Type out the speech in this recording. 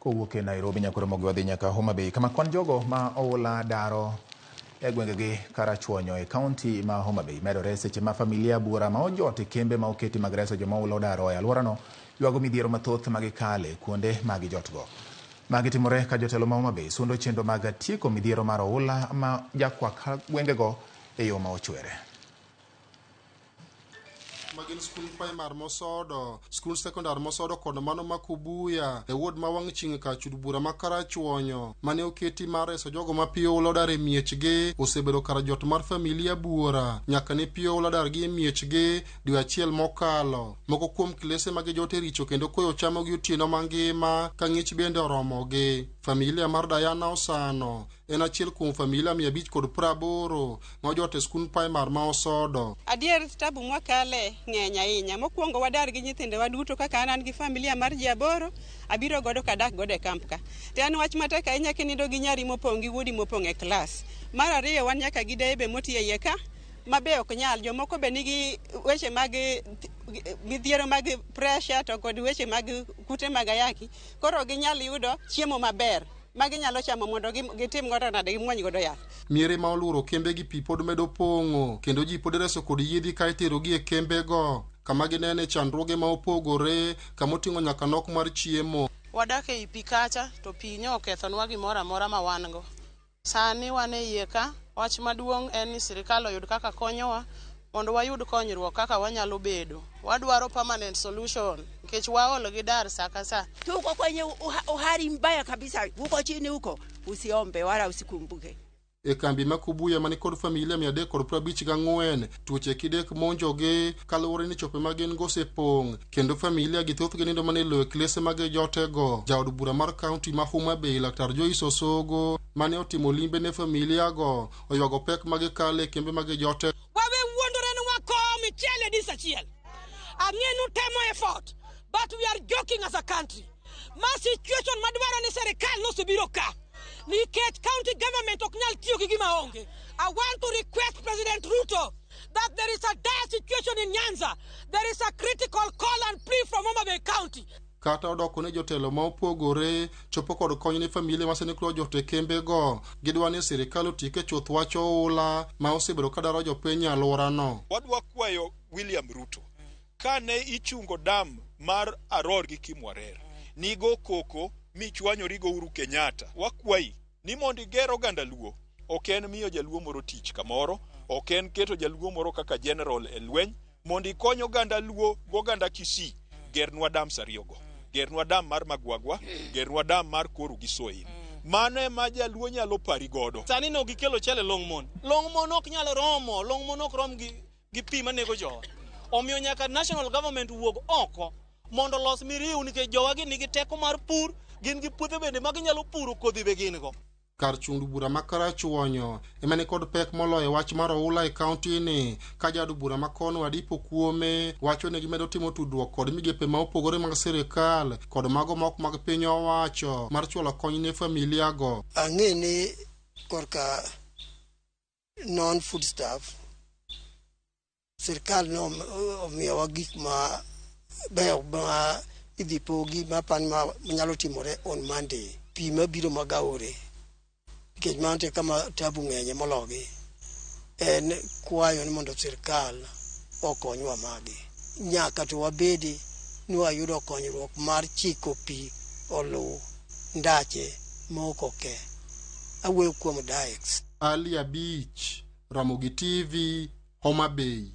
Kowuok e Nairobi nyaka Ramogi wadhi nyaka Homa Bay kama kwan jogo ma oula daro e gwengegi Karachuonyo e kaunti ma Homa Bay medore seche ma familia buora ma ojot e kembe ma oketi mag reso joma oula odaro e alworano ywago midhiero mathoth ma gikale kuonde ma gijotgo. Magi timore ka jotelo ma Homa Bay sundo chenro mag tieko midhiero mar oula ma jakwak gwengego e yo ma ochwere. Ma gin skund primar Mosodo, skund sekondar Mosodo kod mano ma Kubuya e ward ma wang' chieng' kar chud bura ma Karachuonyo mane oketi mar reso jogo ma pi oula odar e miechgi osebedo kar jot mar familia buora nyaka ne pi oula dargi e miechgi dwe achiel mokalo. Moko kuom klese ma gijote richo kendo koyo chamogi otieno mangima ka ng'ich bende oromogi. Familia mar Diana Osano en achiel kuom familia 580 ma ojot e skund primar ma Osodo. Adier tabu mwakale ng'eny ahinya. Mokwongo wadar gi nyithindowa duto kaka an an gi familia mar ji aboro, abiro godo kadak godo e kamp ka. To en wach matek ahinya kinindo gi nyari mopong' gi wuodi mopong' e klas. Mar ariyo wan nyaka gi deye be moti e iye ka ma be ok nyal. Jomoko be nigi weche mag midhiero mag pressure to kod weche mag kute mag ayaki. Koro ok ginyal yudo chiemo maber ma ginyalo chamo mondo gitim godo nade gimuony godo yath. Miere ma oluoro kembe gi pi pod medo pong'o kendo ji pod ireso kod yiedhi ka iterogi e kembego kama ginene chandruoge ma opogore kama oting'o nyaka nok mar chiemo. Wadak ei pi kacha to pi nyo okethonwa gimoro amora ma wan go. Sani wan e iye ka, wach maduong' en ni sirikal oyud kaka konyowa mondo wayud konyruok kaka wanyalo bedo. Wadwaro permanent solution nikech waol gi dar sa ka sa. Tuko kwenye uhali mbaya kabisa huko chini huko, usiombe wala usikumbuke. E kambi ma Kubuya mani kod familia 354, tuoche kidek monjogi kaluwore ni chope ma gin go osepong' kendo familia gi thothgi nindo mana e lowo e klese ma gijotego. Jaod bura mar kaunti ma Homa Bay Laktar Joyce Osogo mane otimo limbe ne familia go oywago pek ma gikale e kembe ma gijote. Wawe wuondore ni wakowo michele dis achiel. Ang'e ni utemo effort, but we are joking as a country. Ma situation madwaro ni serikal nosebiro ka. Nikech county government ok nyal tiyo gi gima onge. I want to request President Ruto that there is a dire situation in Nyanza. There is a critical call and plea from Homa Bay County. Kata odoko ni jotelo ma opogore chopo kod kony ne familia ma sani koro ojot e kembego, gidwa ni sirikal otieke chuth wach oula ma osebedo ka daro jopiny e alworano. Wadwa kwayo William Ruto kane ichungo dam mar Aror gi Kimwarer, nigo koko michwanyori go Uhuru Kenyatta. Wakwayi ni mondo iger oganda Luo, ok en miyo jaluo moro tich kamoro, ok en keto jaluo moro kaka general e lweny, mondo ikony oganda Luo goganda Kisii, gernwa dams ariyogo. Gernwa dam mar Magwagwa, gernwa dam mar Koru gi Soin. Mano ema jaluo nyalo pari godo. Sani ne gikelo chele long mon. Long mon ok nyal romo, long mon ok rom gi pi manego jowa. Omiyo nyaka national government wuog oko mondo olos miriu nikech jowa gi nigi teko mar pur, gin gi puothe bende ma ginyalo puro kodhi be gin go. Kar chung' bura ma Karachuonyo ema ni kod pek moloyo wach mar oula e kaunti ni ka jaod bura ma kono Adipo Kuome wacho ni gimedo timo tudruok kod migepe ma opogore mag sirikal kod mago mok mag piny owacho mar chwalo kony ne familia go. Ang'e ni korka non food stuff sirkal no omiyowa gik ma beyo ma idhi pogi ma pan ma nyalo timore on Monday. Pi mabiro mag aore nikech mano te kama tabu ng'enye mologi en kwayo ni mondo sirkal okonywa magi. Nyaka to wabedi ni wayudo konyruok mar chiko pi oluw ndache mok oke. Awuoyo kuom dikes. Ali Abich, Ramogi TV, Homa Bay.